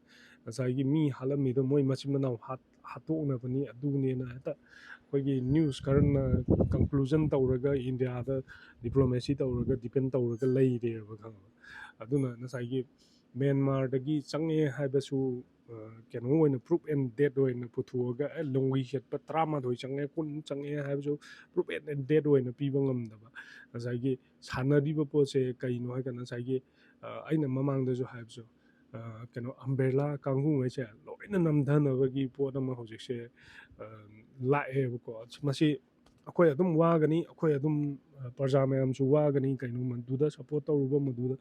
ꯉꯁꯥꯏꯒꯤ ꯃꯤ ꯍꯥꯠꯂꯝꯃꯤꯗꯣ ꯃꯣꯏ ꯃꯆꯤꯟ ꯃꯅꯥꯎ ꯍꯥꯠ-, ꯍꯥꯠꯇꯣꯛꯅꯕꯅꯤ ꯑꯗꯨꯅꯦꯅ ꯍꯦꯛꯇ ꯑꯩꯈꯣꯏꯒꯤ ꯅ꯭ꯌꯨꯁ ꯈꯔꯅ ꯀꯟꯀ꯭ꯂꯨꯖꯟ ꯇꯧꯔꯒ ꯏꯟꯗꯤꯌꯥꯗ ꯗꯤꯄ꯭ꯂꯣꯃꯦꯁꯤ ꯇꯧꯔꯒ ꯗꯤꯄꯦꯟ ꯇꯧꯔꯒ ꯂꯩꯔꯦꯕ, ꯈꯪꯉꯕ? ꯑꯗꯨꯅ ꯉꯁꯥꯏꯒꯤ ꯃ꯭ꯌꯥꯟꯃꯥꯔꯗꯒꯤ ꯆꯪꯉꯦ ꯍꯥꯏꯕꯁꯨ, ꯑ, ꯀꯩꯅꯣ ꯑꯣꯏꯅ, ꯄ꯭ꯔꯨꯐ ꯑꯦꯟ ꯗꯦꯠ ꯑꯣꯏꯅ ꯄꯨꯊꯣꯛꯑꯒ, "ꯑꯦ, ꯅꯣꯡꯃꯩ ꯁꯦꯠꯄ ꯇꯔꯥꯃꯥꯊꯣꯏ ꯆꯪꯉꯦ, ꯀꯨꯟ ꯆꯪꯉꯦ" ꯍꯥꯏꯕꯁꯨ ꯄ꯭ꯔꯨꯐ ꯑꯦꯟ ꯗꯦꯠ ꯑꯣꯏꯅ ꯄꯤꯕ ꯉꯝꯗꯕ꯫ ꯉꯁꯥꯏꯒꯤ ꯁꯥꯟꯅꯔꯤꯕ ꯄꯣꯠꯁꯦ ꯀꯩꯅꯣ ꯍꯥꯏꯀꯥꯟꯗ, ꯉꯁꯥꯏꯒꯤ, ꯑ, ꯑꯩꯅ ꯃꯃꯥꯡꯗꯁꯨ ꯍꯥꯏꯕꯁꯨ, ꯑ, ꯀꯩꯅꯣ, ꯑꯝꯕ꯭ꯔꯦꯂꯥ ꯀꯥꯡꯕꯨꯉꯩꯁꯦ ꯂꯣꯏꯅ ꯅꯝꯊꯅꯕꯒꯤ ꯄꯣꯠ ꯑꯃ ꯍꯧꯖꯤꯛꯁꯦ, ꯑ, ꯂꯥꯛꯑꯦꯕꯀꯣ꯫ ꯃꯁꯤ ꯑꯩꯈꯣꯏ ꯑꯗꯨꯝ ꯋꯥꯒꯅꯤ, ꯑꯩꯈꯣꯏ ꯑꯗꯨꯝ, ꯑ, ꯄ꯭ꯔꯖꯥ ꯃꯌꯥꯝꯁꯨ ꯋꯥꯒꯅꯤ꯫ ꯀꯩꯅꯣ, ꯃꯗꯨꯗ ꯁꯞꯄꯣꯔꯠ ꯇꯧꯔꯨꯕ, ꯃꯗꯨꯗ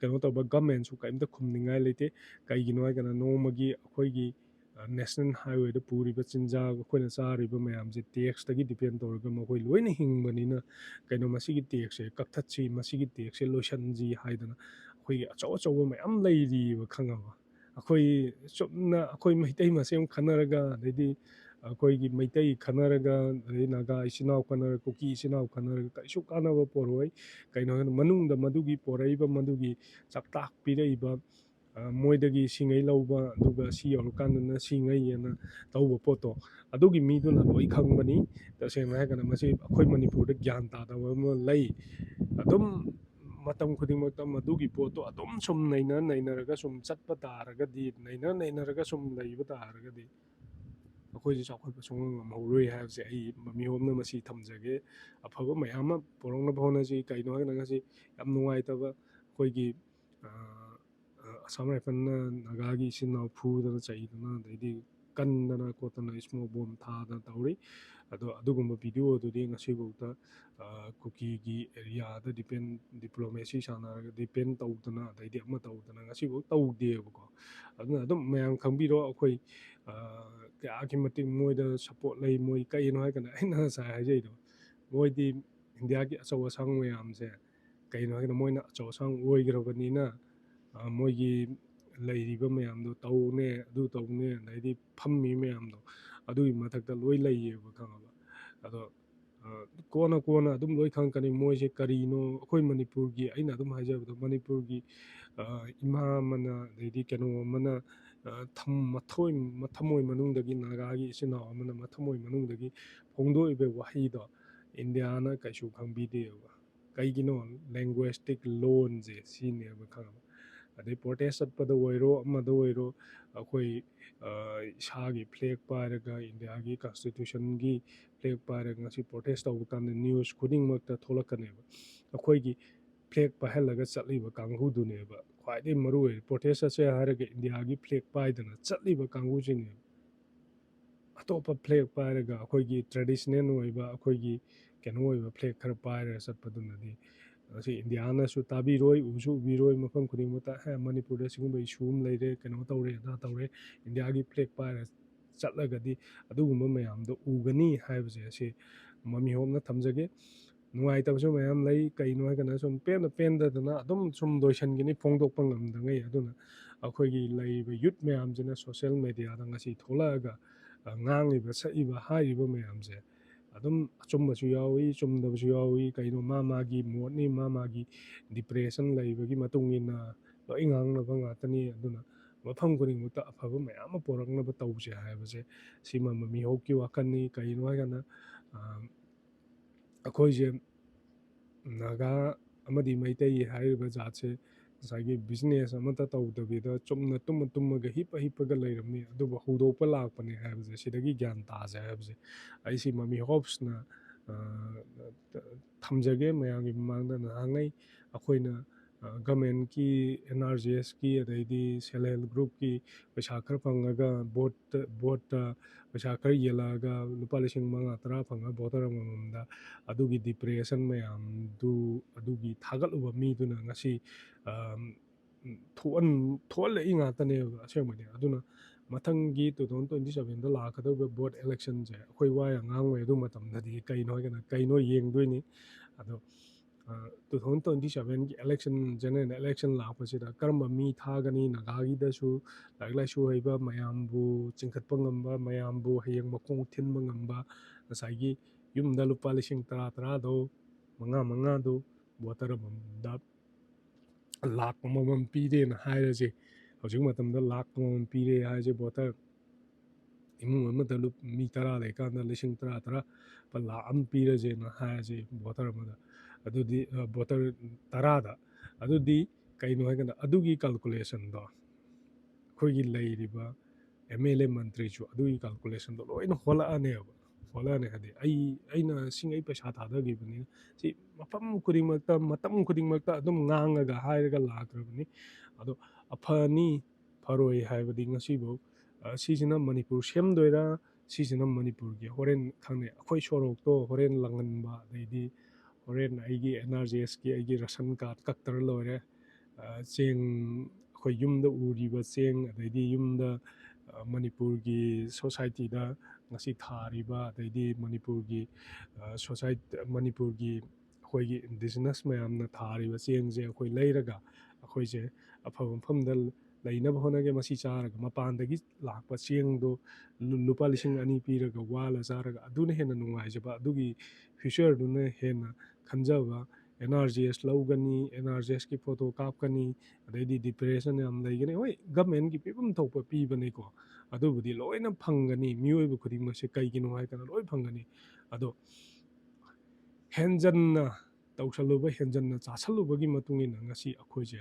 ꯀꯩꯅꯣ ꯇꯧꯕ, ꯒꯃꯦꯟꯁꯨ ꯀꯔꯤꯝꯇ ꯈꯨꯝꯅꯤꯡꯉꯥꯏ ꯂꯩꯇꯦ꯫ ꯀꯩꯒꯤꯅꯣ ꯍꯥꯏꯔꯒꯅ ꯅꯣꯡꯃꯒꯤ ꯑꯩꯈꯣꯏꯒꯤ, ꯑ, ꯅꯦꯁꯅꯦꯜ ꯍꯥꯏꯋꯦꯗ ꯄꯨꯔꯤꯕ ꯆꯤꯟꯖꯥꯛ, ꯑꯩꯈꯣꯏꯅ ꯆꯥꯔꯤꯕ ꯃꯌꯥꯝꯁꯦ ꯇꯦꯛꯁꯇꯒꯤ ꯗꯤꯄꯦꯟ ꯇꯧꯔꯒ ꯃꯈꯣꯏ ꯂꯣꯏꯅ ꯍꯤꯡꯕꯅꯤꯅ, ꯀꯩꯅꯣ, ꯃꯁꯤꯒꯤ ꯇꯦꯛꯁꯁꯦ ꯀꯛꯊꯠꯁꯤ, ꯃꯁꯤꯒꯤ ꯇꯦꯛꯁꯁꯦ ꯂꯣꯏꯁꯤꯟꯁꯤ ꯍꯥꯏꯗꯅ ꯑꯩꯈꯣꯏꯒꯤ ꯑꯆꯧ ꯑꯆꯧꯕ ꯃꯌꯥꯝ ꯂꯩꯔꯤꯕ, ꯈꯪꯉꯕ? ꯑꯩꯈꯣꯏ ꯆꯨꯝꯅ ꯑꯩꯈꯣꯏ ꯃꯩꯇꯩ ꯃꯁꯦꯟ ꯈꯟꯅꯔꯒ, ꯑꯗꯩꯗꯤ ꯑꯩꯈꯣꯏꯒꯤ ꯃꯩꯇꯩ ꯈꯟꯅꯔꯒ, ꯑꯗꯩ ꯅꯥꯒꯥ ꯏꯆꯤꯟ ꯏꯅꯥꯎ ꯈꯟꯅꯔꯒ, ꯀꯨꯀꯤ ꯏꯆꯤꯟ ꯏꯅꯥꯎ ꯈꯟꯅꯔꯒ ꯀꯩꯁꯨ ꯀꯥꯟꯅꯕ ꯄꯣꯔꯛꯑꯣꯏ꯫ ꯀꯩꯅꯣ ꯍꯥꯏꯅ ꯃꯅꯨꯡꯗ ꯃꯗꯨꯒꯤ ꯄꯣꯔꯛꯏꯕ, ꯃꯗꯨꯒꯤ ꯆꯥꯛꯇꯥꯛ ꯄꯤꯔꯛꯏꯕ, ꯃꯣꯏꯗꯒꯤ ꯁꯤꯉꯩ ꯂꯧꯕ, ꯑꯗꯨꯒ ꯁꯤ ꯌꯧꯔꯀꯥꯟꯗꯅ ꯁꯤꯉꯩ ꯍꯥꯏꯅ ꯇꯧꯕ ꯄꯣꯠꯇꯣ, ꯑꯗꯨꯒꯤ ꯃꯤꯗꯨꯅ ꯂꯣꯏ ꯈꯪꯕꯅꯤ꯫ ꯇꯁꯦꯡꯅ ꯍꯥꯏꯔꯒꯅ ꯃꯁꯤ ꯑꯩꯈꯣꯏ ꯃꯅꯤꯄꯨꯔꯗ ꯒ꯭ꯌꯥꯟ ꯇꯥꯗꯕ ꯑꯃ ꯂꯩ꯫ ꯑꯗꯨꯝ ꯃꯇꯝ ꯈꯨꯗꯤꯡꯃꯛꯇ ꯃꯗꯨꯒꯤ ꯄꯣꯠꯇꯣ ꯑꯗꯨꯝ ꯁꯨꯝ ꯅꯩꯅ ꯅꯩꯅꯔꯒ ꯁꯨꯝ ꯆꯠꯄ ꯇꯥꯔꯒꯗꯤ, ꯅꯩꯅ ꯅꯩꯅꯔꯒ ꯁꯨꯝ ꯂꯩꯕ ꯇꯥꯔꯒꯗꯤ, ꯑꯩꯈꯣꯏꯁꯦ ꯆꯥꯎꯈꯠꯄ ꯁꯨꯡꯉꯝ ꯉꯝꯍꯧꯔꯣꯏ ꯍꯥꯏꯕꯁꯦ ꯑꯩ ꯃꯤꯍꯨꯞꯅ ꯃꯁꯤ ꯊꯝꯖꯒꯦ꯫ ꯑꯐꯕ ꯃꯌꯥꯝ ꯑꯃ ꯄꯨꯔꯛꯅꯕ ꯍꯣꯠꯅꯁꯤ꯫ ꯀꯩꯅꯣ ꯍꯥꯏꯔꯒꯅ ꯉꯁꯤ ꯌꯥꯝ ꯅꯨꯡꯉꯥꯏꯇꯕ ꯑꯩꯈꯣꯏꯒꯤ, ꯑ, ꯑ, ꯑꯁꯥꯝ ꯔꯥꯏꯐꯜꯅ ꯅꯥꯒꯥꯒꯤ ꯏꯆꯤꯟ ꯏꯅꯥꯎ ꯐꯨꯗꯅ ꯆꯩꯗꯅ, ꯑꯗꯩꯗꯤ ꯀꯟꯗꯅ ꯈꯣꯠꯇꯅ smoke bomb ꯊꯥꯗꯅ ꯇꯧꯔꯤ꯫ ꯑꯗꯣ ꯑꯗꯨꯒꯨꯝꯕ video ꯑꯗꯨꯗꯤ ꯉꯁꯤꯐꯥꯎꯗ, ꯑ, ꯀꯨꯀꯤꯒꯤ areaꯗ depend, diplomacy ꯁꯥꯟꯅꯔꯒ depend ꯇꯧꯗꯅ, ꯑꯗꯩꯗꯤ ꯑꯃ ꯇꯧꯗꯅ ꯉꯁꯤꯐꯥꯎ ꯇꯧꯗꯦꯕꯀꯣ꯫ ꯑꯗꯨꯅ ꯑꯗꯨꯝ ꯃꯌꯥꯝ ꯈꯪꯕꯤꯔꯣ, ꯑꯩꯈꯣꯏ, ꯑ, ꯀꯌꯥꯒꯤ ꯃꯇꯤꯛ ꯃꯣꯏꯗ support ꯂꯩ꯫ ꯃꯣꯏ ꯀꯩꯅꯣ ꯍꯥꯏꯔꯀꯥꯟꯗ ꯑꯩꯅ ꯉꯁꯥꯏ ꯍꯥꯏꯖꯩꯗꯣ, ꯃꯣꯏꯗꯤ ꯏꯟꯗꯤꯌꯥꯒꯤ ꯑꯆꯧ ꯑꯁꯥꯡ ꯃꯌꯥꯝꯁꯦ, ꯀꯩꯅꯣ ꯍꯥꯏꯔꯀꯥꯟꯗ ꯃꯣꯏꯅ ꯑꯆꯧ ꯑꯁꯥꯡ ꯑꯣꯏꯈ꯭ꯔꯕꯅꯤꯅ, ꯑ, ꯃꯣꯏꯒꯤ ꯂꯩꯔꯤꯕ ꯃꯌꯥꯝꯗꯣ ꯇꯧꯅꯦ, ꯑꯗꯨ ꯇꯧꯅꯦ, ꯑꯗꯩꯗꯤ ꯐꯝꯃꯤ ꯃꯌꯥꯝꯗꯣ ꯑꯗꯨꯒꯤ ꯃꯊꯛꯇ ꯂꯣꯏ ꯂꯩꯌꯦꯕ, ꯈꯪꯉꯕ? ꯑꯗꯣ, ꯑ, ꯀꯣꯟꯅ ꯀꯣꯟꯅ ꯑꯗꯨꯝ ꯂꯣꯏ ꯈꯪꯉꯛꯀꯅꯤ ꯃꯣꯏꯁꯦ ꯀꯔꯤꯅꯣ꯫ ꯑꯩꯈꯣꯏ ꯃꯅꯤꯄꯨꯔꯒꯤ, ꯑꯩꯅ ꯑꯗꯨꯝ ꯍꯥꯏꯖꯕꯗꯣ, ꯃꯅꯤꯄꯨꯔꯒꯤ, ꯑ, ꯏꯃꯥ ꯑꯃꯅ, ꯑꯗꯩꯗꯤ ꯀꯩꯅꯣ ꯑꯃꯅ, ꯑ, ꯊꯝ-, ꯃꯊꯣꯏ-, ꯃꯊꯃꯣꯏ ꯃꯅꯨꯡꯗꯒꯤ ꯅꯥꯒꯥꯒꯤ ꯏꯆꯤꯟ ꯏꯅꯥꯎ ꯑꯃꯅ ꯃꯊꯃꯣꯏ ꯃꯅꯨꯡꯗꯒꯤ ꯐꯣꯡꯗꯣꯛꯏꯕ ꯋꯥꯍꯩꯗꯣ ꯏꯟꯗꯤꯌꯥꯅ ꯀꯩꯁꯨ ꯈꯪꯕꯤꯗꯦꯕ꯫ ꯀꯩꯒꯤꯅꯣ? Linguistic ꯂꯣꯟꯁꯦ ꯁꯤꯅꯦꯕ, ꯈꯪꯉꯕ? ꯑꯗꯩ protest ꯆꯠꯄꯗ ꯑꯣꯏꯔꯣ, ꯑꯃꯗ ꯑꯣꯏꯔꯣ, ꯑꯩꯈꯣꯏ, ꯑ, ꯏꯁꯥꯒꯤ flag ꯄꯥꯏꯔꯒ, ꯏꯟꯗꯤꯌꯥꯒꯤ constitutionꯒꯤ flag ꯄꯥꯏꯔꯒ ꯉꯁꯤ protest ꯇꯧꯕ ꯀꯥꯟꯗ news ꯈꯨꯗꯤꯡꯃꯛꯇ ꯊꯣꯛꯂꯛꯀꯅꯦꯕ꯫ ꯑꯩꯈꯣꯏꯒꯤ flag ꯄꯥꯏꯍꯜꯂꯒ ꯆꯠꯂꯤꯕ ꯀꯥꯡꯕꯨꯗꯨꯅꯦꯕ ꯈ꯭ꯋꯥꯏꯗꯒꯤ ꯃꯔꯨ ꯑꯣꯏꯔꯤꯁꯦ꯫ Protest ꯆꯠꯁꯦ ꯍꯥꯏꯔꯒ ꯏꯟꯗꯤꯌꯥꯒꯤ flag ꯄꯥꯏꯗꯅ ꯆꯠꯂꯤꯕ ꯀꯥꯡꯕꯨꯁꯤꯅꯦꯕ꯫ ꯑꯇꯣꯞꯄ flag ꯄꯥꯏꯔꯒ, ꯑꯩꯈꯣꯏꯒꯤ traditional ꯑꯣꯏꯕ, ꯑꯩꯈꯣꯏꯒꯤ ꯀꯩꯅꯣ ꯑꯣꯏꯕ flag ꯈꯔ ꯄꯥꯏꯔꯒ ꯆꯠꯄꯗꯨꯅꯗꯤ ꯉꯁꯤ ꯏꯟꯗꯤꯌꯥꯅꯁꯨ ꯇꯥꯕꯤꯔꯣꯏ, ꯎꯁꯨ ꯎꯕꯤꯔꯣꯏ꯫ ꯃꯐꯝ ꯈꯨꯗꯤꯡꯃꯛꯇ, "ꯑꯦ, ꯃꯅꯤꯄꯨꯔꯗ ꯁꯤꯒꯨꯝꯕ issue ꯑꯃ ꯂꯩꯔꯦ, ꯀꯩꯅꯣ ꯇꯧꯔꯦ, ꯑꯗꯥ ꯇꯧꯔꯦ, ꯏꯟꯗꯤꯌꯥꯒꯤ flag ꯄꯥꯏꯔꯒ ꯆꯠꯂꯒꯗꯤ ꯑꯗꯨꯒꯨꯝꯕ ꯃꯌꯥꯝꯗꯣ ꯎꯒꯅꯤ" ꯍꯥꯏꯕꯁꯦ ꯑꯁꯤ ꯃꯃꯤ ꯍꯣꯝꯅ ꯊꯝꯖꯒꯦ꯫ ꯅꯨꯡꯉꯥꯏꯇꯕꯁꯨ ꯃꯌꯥꯝ ꯂꯩ꯫ ꯀꯩꯅꯣ ꯍꯥꯏꯔꯀꯥꯟꯗ ꯁꯨꯝ ꯄꯦꯟꯅ ꯄꯦꯟꯗꯗꯅ ꯑꯗꯨꯝ ꯁꯨꯝ ꯂꯣꯏꯁꯤꯟꯒꯅꯤ ꯐꯣꯡꯗꯣꯛꯄ ꯉꯝꯗꯉꯩ꯫ ꯑꯗꯨꯅ ꯑꯩꯈꯣꯏꯒꯤ ꯂꯩꯔꯤꯕ youth ꯃꯌꯥꯝꯁꯤꯅ social mediaꯗ ꯉꯁꯤ ꯊꯣꯛꯂꯛꯑꯒ, ꯑ, ꯉꯥꯡꯉꯤꯕ, ꯁꯛꯏꯕ, ꯍꯥꯏꯔꯤꯕ ꯃꯌꯥꯝꯁꯦ ꯑꯗꯨꯝ ꯑꯆꯨꯝꯕꯁꯨ ꯌꯥꯎꯏ, ꯆꯨꯝꯗꯕꯁꯨ ꯌꯥꯎꯏ꯫ ꯀꯩꯅꯣ, ꯃꯥ ꯃꯥꯒꯤ ꯃꯣꯠꯅꯤ, ꯃꯥ ꯃꯥꯒꯤ depression ꯂꯩꯕꯒꯤ ꯃꯇꯨꯡ ꯏꯟꯅ ꯂꯣꯏ ꯉꯥꯡꯅꯕ ꯉꯥꯛꯇꯅꯤ꯫ ꯑꯗꯨꯅ ꯃꯐꯝ ꯈꯨꯗꯤꯡꯃꯛꯇ ꯑꯐꯕ ꯃꯌꯥꯝ ꯑꯃ ꯄꯨꯔꯛꯅꯕ ꯇꯧꯁꯦ ꯍꯥꯏꯕꯁꯦ ꯁꯤꯃ ꯃꯃꯤ ꯍꯣꯞꯀꯤ ꯋꯥꯈꯜꯅꯤ꯫ ꯀꯩꯅꯣ ꯍꯥꯏꯀꯥꯟꯗ, ꯑ, ꯑꯩꯈꯣꯏꯁꯦ ꯅꯥꯒꯥ ꯑꯃꯗꯤ ꯃꯩꯇꯩ ꯍꯥꯏꯔꯤꯕ ꯖꯥꯠꯁꯦ ꯉꯁꯥꯏꯒꯤ business ꯑꯃꯠꯇ ꯇꯧꯗꯕꯤꯗ ꯆꯨꯝꯅ ꯇꯨꯝꯃ ꯇꯨꯝꯃꯒ ꯍꯤꯞꯄ ꯍꯤꯞꯄꯒ ꯂꯩꯔꯝꯃꯤ꯫ ꯑꯗꯨꯕꯨ ꯍꯧꯗꯣꯛꯄ ꯂꯥꯛꯄꯅꯦ ꯍꯥꯏꯕꯁꯦ ꯁꯤꯗꯒꯤ ꯒ꯭ꯌꯥꯟ ꯇꯥꯁꯦ ꯍꯥꯏꯕꯁꯦ ꯑꯩ ꯁꯤ ꯃꯃꯤ ꯍꯣꯞꯁꯅ, ꯑ, ꯊꯝꯖꯒꯦ ꯃꯌꯥꯝꯒꯤ ꯃꯃꯥꯡꯗ꯫ ꯅꯍꯥꯟꯉꯩ ꯑꯩꯈꯣꯏꯅ, ꯑ, governmentꯀꯤ, NREGSꯀꯤ, ꯑꯗꯩꯗꯤ self help groupꯀꯤ ꯄꯩꯁꯥ ꯈꯔ ꯐꯪꯉꯒ vote, voteꯇ ꯄꯩꯁꯥ ꯈꯔ ꯌꯦꯜꯂꯛꯑꯒ ꯂꯨꯄꯥ ꯂꯤꯁꯤꯡ ꯃꯉꯥ ꯇꯔꯥ ꯐꯪꯉꯒ voter ꯑꯃꯃꯝꯗ ꯑꯗꯨꯒꯤ depression ꯃꯌꯥꯝꯗꯨ, ꯑꯗꯨꯒꯤ ꯊꯥꯒꯠꯂꯨꯕ ꯃꯤꯗꯨꯅ ꯉꯁꯤ, ꯑ, ꯊꯣꯛꯍꯟ-, ꯊꯣꯛꯍꯜꯂꯛꯏ ꯉꯥꯛꯇꯅꯦꯕ ꯑꯁꯦꯡꯕꯗꯤ꯫ ꯑꯗꯨꯅ ꯃꯊꯪꯒꯤ two thousand twenty sevenꯗ ꯂꯥꯛꯀꯗꯧꯔꯤꯕ vote electionꯁꯦ ꯑꯩꯈꯣꯏ ꯋꯥ ꯌꯥꯝ ꯉꯥꯡꯉꯣꯏ꯫ ꯑꯗꯨ ꯃꯇꯝꯗꯗꯤ ꯀꯩꯅꯣ ꯍꯥꯏꯒꯅ ꯀꯩꯅꯣ ꯌꯦꯡꯗꯣꯏꯅꯤ꯫ ꯑꯗꯣ, ꯑ, two thousand twenty sevenꯒꯤ election, general election ꯂꯥꯛꯄꯁꯤꯗ ꯀꯔꯝꯕ ꯃꯤ ꯊꯥꯒꯅꯤ? ꯅꯥꯒꯥꯒꯤꯗꯁꯨ ꯂꯥꯏꯔꯤꯛ ꯂꯥꯏꯁꯨ ꯍꯩꯕ, ꯃꯌꯥꯝꯕꯨ ꯆꯤꯡꯈꯠꯄ ꯉꯝꯕ, ꯃꯌꯥꯝꯕꯨ ꯍꯌꯦꯡ ꯃꯈꯣꯡ ꯊꯤꯟꯕ ꯉꯝꯕ, ꯉꯁꯥꯏꯒꯤ ꯌꯨꯝꯗ ꯂꯨꯄꯥ ꯂꯤꯁꯤꯡ ꯇꯔꯥ ꯇꯔꯥꯗꯣ, ꯃꯉꯥ ꯃꯉꯥꯗꯣ voter ꯑꯃꯃꯝꯗ ꯂꯥꯛ ꯑꯃꯃꯝ ꯄꯤꯔꯦꯅ ꯍꯥꯏꯔꯁꯦ꯫ ꯍꯧꯖꯤꯛ ꯃꯇꯝꯗ ꯂꯥꯛ ꯑꯃꯃꯝ ꯄꯤꯔꯦ ꯍꯥꯏꯁꯦ voter ꯏꯃꯨꯡ ꯑꯃꯗ ꯂꯨꯞ-, ꯃꯤ ꯇꯔꯥ ꯂꯩꯀꯥꯟꯗ ꯂꯤꯁꯤꯡ ꯇꯔꯥ ꯇꯔꯥ, ꯂꯨꯄꯥ ꯂꯥꯛ ꯑꯃ ꯄꯤꯔꯁꯦꯅ ꯍꯥꯏꯔꯁꯦ voter ꯑꯃꯗ꯫ ꯑꯗꯨꯗꯤ, ꯑ, voter ꯇꯔꯥꯗ꯫ ꯑꯗꯨꯗꯤ ꯀꯩꯅꯣ ꯍꯥꯏꯀꯥꯟꯗ ꯑꯗꯨꯒꯤ calculationꯗꯣ ꯑꯩꯈꯣꯏꯒꯤ ꯂꯩꯔꯤꯕ MLA ꯃꯟꯇ꯭ꯔꯤꯁꯨ ꯑꯗꯨꯒꯤ calculationꯗꯣ ꯂꯣꯏꯅ ꯍꯣꯜꯂꯛꯑꯅꯦꯕ꯫ ꯍꯣꯜꯂꯛꯑꯅꯤ ꯍꯥꯏꯗꯤ ꯑꯩ, ꯑꯩꯅ ꯁꯤꯡꯉꯩ ꯄꯩꯁꯥ ꯊꯥꯗꯈꯤꯕꯅꯤꯅ ꯁꯤ ꯃꯐꯝ ꯈꯨꯗꯤꯡꯃꯛꯇ, ꯃꯇꯝ ꯈꯨꯗꯤꯡꯃꯛꯇ ꯑꯗꯨꯝ ꯉꯥꯡꯉꯒ ꯍꯥꯏꯔꯒ ꯂꯥꯛꯈ꯭ꯔꯕꯅꯤ꯫ ꯑꯗꯣ ꯑꯐꯅꯤ ꯐꯔꯣꯏ ꯍꯥꯏꯕꯗꯤ ꯉꯁꯤꯐꯥꯎ, ꯑ, ꯁꯤꯁꯤꯅ ꯃꯅꯤꯄꯨꯔ ꯁꯦꯝꯗꯣꯏꯔꯥ, ꯁꯤꯁꯤꯅ ꯃꯅꯤꯄꯨꯔꯒꯤ ꯍꯣꯔꯦꯟ ꯈꯪꯅꯩ ꯑꯩꯈꯣꯏ ꯁꯣꯔꯣꯛꯇꯣ ꯍꯣꯔꯦꯟ ꯂꯪꯍꯟꯕ, ꯑꯗꯩꯗꯤ ꯍꯣꯔꯦꯟ ꯑꯩꯒꯤ NREGSꯀꯤ ꯑꯩꯒꯤ ration card ꯀꯛꯇ꯭ꯔ ꯂꯣꯏꯔꯦ꯫ ꯑ, ꯆꯦꯡ, ꯑꯩꯈꯣꯏ ꯌꯨꯝꯗ ꯎꯔꯤꯕ ꯆꯦꯡ, ꯑꯗꯩꯗꯤ ꯌꯨꯝꯗ, ꯑ, ꯃꯅꯤꯄꯨꯔꯒꯤ societyꯗ ꯉꯁꯤ ꯊꯥꯔꯤꯕ, ꯑꯗꯩꯗꯤ ꯃꯅꯤꯄꯨꯔꯒꯤ, ꯑ, society, ꯃꯅꯤꯄꯨꯔꯒꯤ ꯑꯩꯈꯣꯏꯒꯤ indigenous ꯃꯌꯥꯝꯅ ꯊꯥꯔꯤꯕ ꯆꯦꯡꯁꯦ ꯑꯩꯈꯣꯏ ꯂꯩꯔꯒ ꯑꯩꯈꯣꯏꯁꯦ ꯑꯐꯕ ꯃꯐꯝꯗ ꯂꯩꯅꯕ ꯍꯣꯠꯅꯒꯦ꯫ ꯃꯁꯤ ꯆꯥꯔꯒ ꯃꯄꯥꯟꯗꯒꯤ ꯂꯥꯛꯄ ꯆꯦꯡꯗꯣ ꯂꯨ-, ꯂꯨꯄꯥ ꯂꯤꯁꯤꯡ ꯑꯅꯤ ꯄꯤꯔꯒ ꯋꯥꯜꯂ ꯆꯥꯔꯒ ꯑꯗꯨꯅ ꯍꯦꯟꯅ ꯅꯨꯡꯉꯥꯏꯖꯕ, ꯑꯗꯨꯒꯤ futureꯗꯨꯅ ꯍꯦꯟꯅ ꯈꯟꯖꯕ, ꯑꯦꯟ ꯑꯥꯔ ꯖꯤ ꯑꯦꯁ ꯂꯧꯒꯅꯤ, ꯑꯦꯟ ꯑꯥꯔ ꯖꯤ ꯑꯦꯁꯀꯤ ꯐꯣꯇꯣ ꯀꯥꯞꯀꯅꯤ, ꯑꯗꯩꯗꯤ ꯗꯤꯄ꯭ꯔꯦꯁꯟ ꯌꯥꯝ ꯂꯩꯒꯅꯤ꯫ ꯍꯣꯏ, ꯒꯃꯦꯟꯒꯤ ꯄꯤꯐꯝ ꯊꯣꯛꯄ ꯄꯤꯕꯅꯤꯀꯣ, ꯑꯗꯨꯕꯨꯗꯤ ꯂꯣꯏꯅ ꯐꯪꯒꯅꯤ꯫ ꯃꯤꯑꯣꯏꯕ ꯈꯨꯗꯤꯡꯃꯛꯁꯦ ꯀꯩꯒꯤꯅꯣ ꯍꯥꯏ ꯀꯥꯟꯗ ꯂꯣꯏ ꯐꯪꯒꯅꯤ꯫ ꯑꯗꯣ ꯍꯦꯟꯖꯟꯅ ꯇꯧꯁꯜꯂꯨꯕ, ꯍꯦꯟꯖꯟꯅ ꯆꯥꯁꯜꯂꯨꯕꯒꯤ ꯃꯇꯨꯡ ꯏꯟꯅ ꯉꯁꯤ ꯑꯩꯈꯣꯏꯁꯦ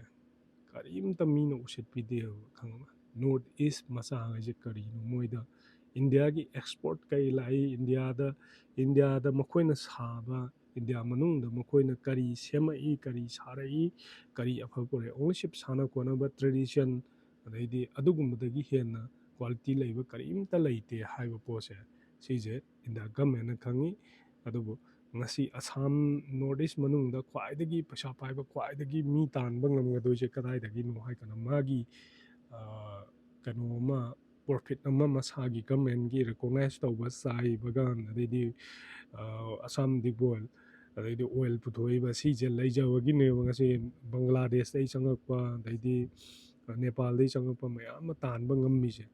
ꯀꯔꯤꯝꯇ ꯃꯤꯅ ꯎꯁꯤꯠꯄꯤꯗꯦꯕ, ꯈꯪꯉꯕ? ꯅꯣꯔꯠ ꯏꯁ ꯃꯆꯥꯈꯩꯁꯦ ꯀꯔꯤꯅꯣ? ꯃꯣꯏꯗ ꯏꯟꯗꯤꯌꯥꯒꯤ ꯑꯦꯛꯁꯄꯣꯔꯠ ꯀꯩ ꯂꯥꯛꯏ, ꯏꯟꯗꯤꯌꯥꯗ, ꯏꯟꯗꯤꯌꯥꯗ ꯃꯈꯣꯏꯅ ꯁꯥꯕ, ꯏꯟꯗꯤꯌꯥ ꯃꯅꯨꯡꯗ ꯃꯈꯣꯏꯅ ꯀꯔꯤ ꯁꯦꯝꯃꯛꯏ, ꯀꯔꯤ ꯁꯥꯔꯛꯏ, ꯀꯔꯤ ꯑꯐꯕ ꯄꯨꯔꯛꯏ? ꯑꯣꯡꯂꯤ ꯁꯤꯞ ꯁꯥꯟꯅ ꯈꯣꯠꯅꯕ, ꯇ꯭ꯔꯦꯗꯤꯁꯟ, ꯑꯗꯩꯗꯤ ꯑꯗꯨꯒꯨꯝꯕꯗꯒꯤ ꯍꯦꯟꯅ ꯀ꯭ꯋꯥꯂꯤꯇꯤ ꯂꯩꯕ ꯀꯔꯤꯝꯇ ꯂꯩꯇꯦ ꯍꯥꯏꯕ ꯄꯣꯠꯁꯦ, ꯁꯤꯁꯦ ꯏꯟꯗꯤꯌꯥ ꯒꯃꯦꯟꯅ ꯈꯪꯉꯤ꯫ ꯑꯗꯨꯕꯨ ꯉꯁꯤ ꯑꯁꯥꯝ, ꯅꯣꯔꯠ ꯏꯁ ꯃꯅꯨꯡꯗ ꯈ꯭ꯋꯥꯏꯗꯒꯤ ꯄꯩꯁꯥ ꯄꯥꯏꯕ, ꯈ꯭ꯋꯥꯏꯗꯒꯤ ꯃꯤ ꯇꯥꯟꯕ ꯉꯝꯒꯗꯣꯏꯁꯦ ꯀꯗꯥꯏꯗꯒꯤꯅꯣ ꯍꯥꯏ ꯀꯥꯟꯗ, ꯃꯥꯒꯤ, ꯑ, ꯀꯩꯅꯣ ꯑꯃ, ꯄ꯭ꯔꯣꯐꯤꯠ ꯑꯃ ꯃꯁꯥꯒꯤ ꯒꯃꯦꯟꯒꯤ ꯔꯤꯀꯣꯛꯅꯥꯏꯁ ꯇꯧꯕ ꯆꯥꯏ ꯕꯒꯥꯟ, ꯑꯗꯩꯗꯤ, ꯑ, ꯑꯁꯥꯝ ꯗꯤꯒꯕꯣꯏꯜ, ꯑꯗꯩꯗꯤ ꯑꯣꯏꯜ ꯄꯨꯊꯣꯛꯏꯕ, ꯁꯤꯁꯦ ꯂꯩꯖꯕꯒꯤꯅꯦꯕ ꯉꯁꯤ ꯕꯪꯒ꯭ꯂꯥꯗꯦꯁꯇꯩ ꯆꯪꯉꯛꯄ, ꯑꯗꯩꯗꯤ ꯅꯦꯄꯥꯜꯗꯩ ꯆꯪꯉꯛꯄ ꯃꯌꯥꯝ ꯑꯃ ꯇꯥꯟꯕ ꯉꯝꯃꯤꯁꯦ꯫